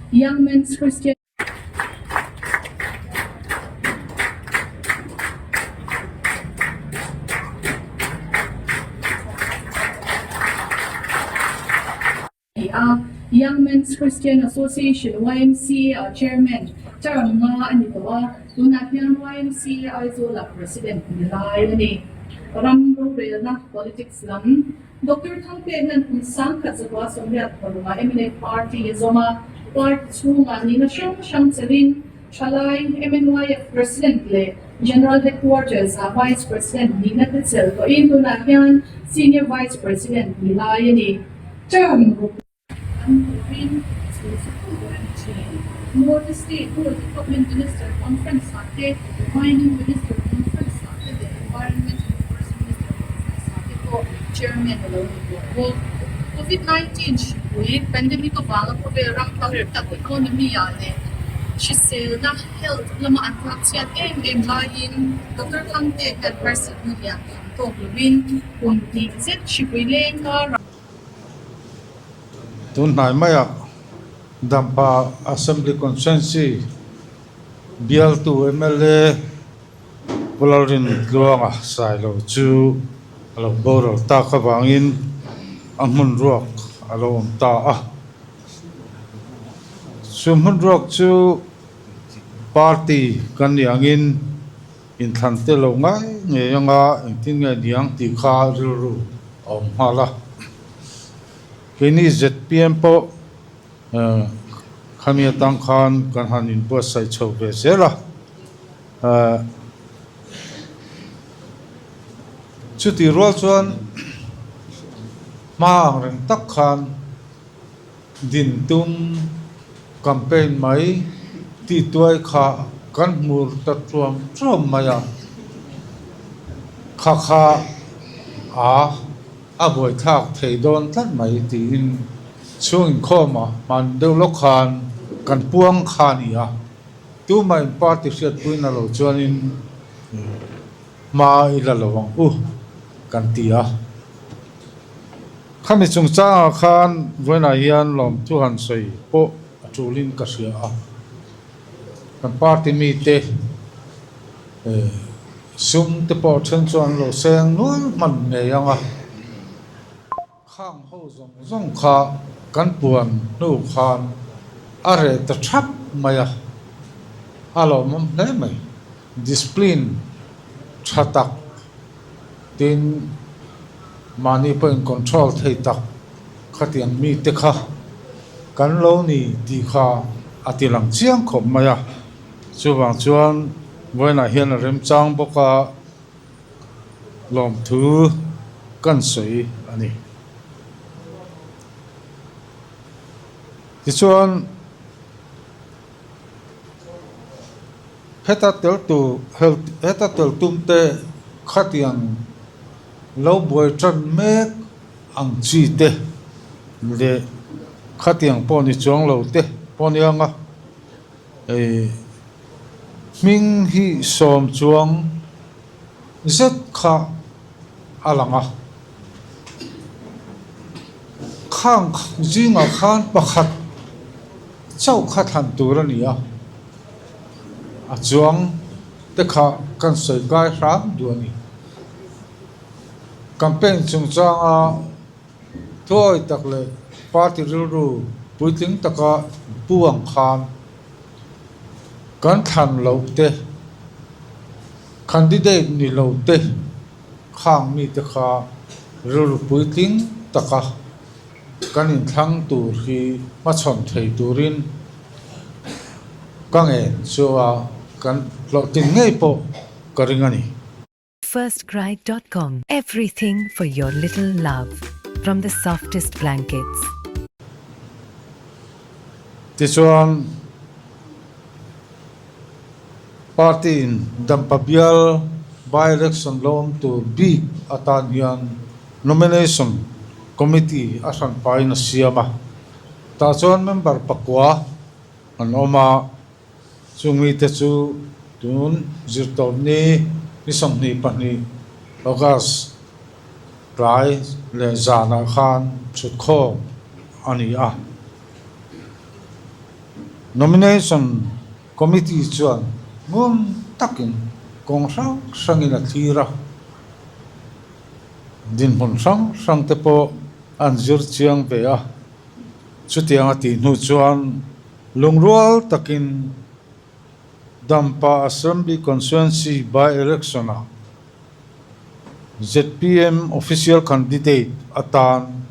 Young Men's Christian Ni a, Young Men's Christian Association, YMCA, ah Chairman term nga a ni tawh a, tunah hian YMCA Aizawlah President ni lai a ni. Ram rorelna, politics, lam Doctor Thangpekna'n kum 1986 ah mnf party a zawm a, party chhungah nihna hrang hrang chelin thalai MNYF President leh General Headquarters ah Vice President nihna te chelh tawhin tunah hian Senior Vice President ni lai a ni. Term ruk an turin chu chu tur a ni thin. North State Rural Development Minister Conference ah te, Mining Minister Conference ah te leh Environment and Forest Minister Conference ah te pawh Chairman a lo ni tawh bawk. Covid 19 hripui pandemic avanga khawvel ram tam tak economy ah leh hriselna, health, lama an tlakchhiat em em laiin Doctor Thangte hian harsatna lian tham tawk lovin kum hnih zet hripui leng karah Tun hnai maiah Dampa Assembly Constituency bialtu mla Pu Lalrin Tluanga Sailo chu a lo boral tak avangin a hmun ruak a lo awm ta a. Chu hmun ruak chu party kan nih angin Inthlan te lo ngai ngei anga engtin nge niang tih kha rilru a awm nghal a. Keini zpm pawh khami atang khan kan han inbuatsaih chho ve zel a. Chutih rual chuan hma ang reng tak khan Din tum campaign mai tih tuai kha kan hmur ta tuam tuam mai a, kha kha a a buaithlak thei dawn tlat mai tiin chhung inkhawmah hman deuh lawk khan kan puang kha a ni a, tumah in party hriatpuina lo chuanin hma i la lo ang u kan ti a. Khami chungchangah khan vawiinah hian lawmthu han sawi pawh a tulin ka hria a. Kan party mite sum te pawh then chuan an lo seng nual hman ngei ang a. Khang ho zawng zawng kha kan puan hnu khan a reh ta thap mai a, a lawmawm hle mai. Discipline tha tak. Tin, mahni pawhin control thei tak khatiang mite kha kan lo ni tih kha a ti lang chiang khawp mai a. Chuvang chuan vawiinah hian a remchang bawk a, lawmthu kan sawi a ni. Tichuan. Heta tel tur heta tel tum te khatiang lo buai tan mek ang chi te leh khatiang pawh ni chuang lo te pawh nia nga ih hming hi sawm chuang zet kha a lang a khang zingah khan pakhat chauh kha thlan tur a ni a. A chuang te kha kan sawi kai hram duh a ni. Campaign chungchanga thuawi tak leh party rilru puitling taka pu ang khan kan thlan loh te, candidate ni lo te khang mite kha rilru puitling taka Kan inthlang tur hi hmachhawn thei turin ka ngen chu a kan hlawhtlin ngei pawh ka ring a ni. Firstcry dot com Everything for your little love from the softest blankets. Tichuan, party in Dampa bial by-election lo awm tur bik atan hian Nomination Committee a hran pahin a siam a, tah chuan member pakua an awm a, chung mite chu tun zirtawpni ni 22 August tlai leh zanah khan thutkhawm a ni a. Nomination Committee chuan ngun takin kawng hrang hrangin a thlir a, dinhmun hrang hrang te pawh an zir chiang ve a. Chutiang a tih hnu chuan lungrual takin Dampa Assembly Constituency by-election ah zpm official candidate atan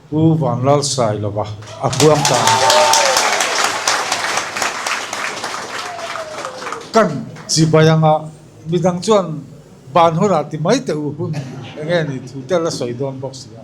Pu Vanlalsailova a puang ta a ni. Kan chibai anga midang chuan ban hunah ti mai teh u hun eng nge ni thu tel a sawi dawn bawk si a.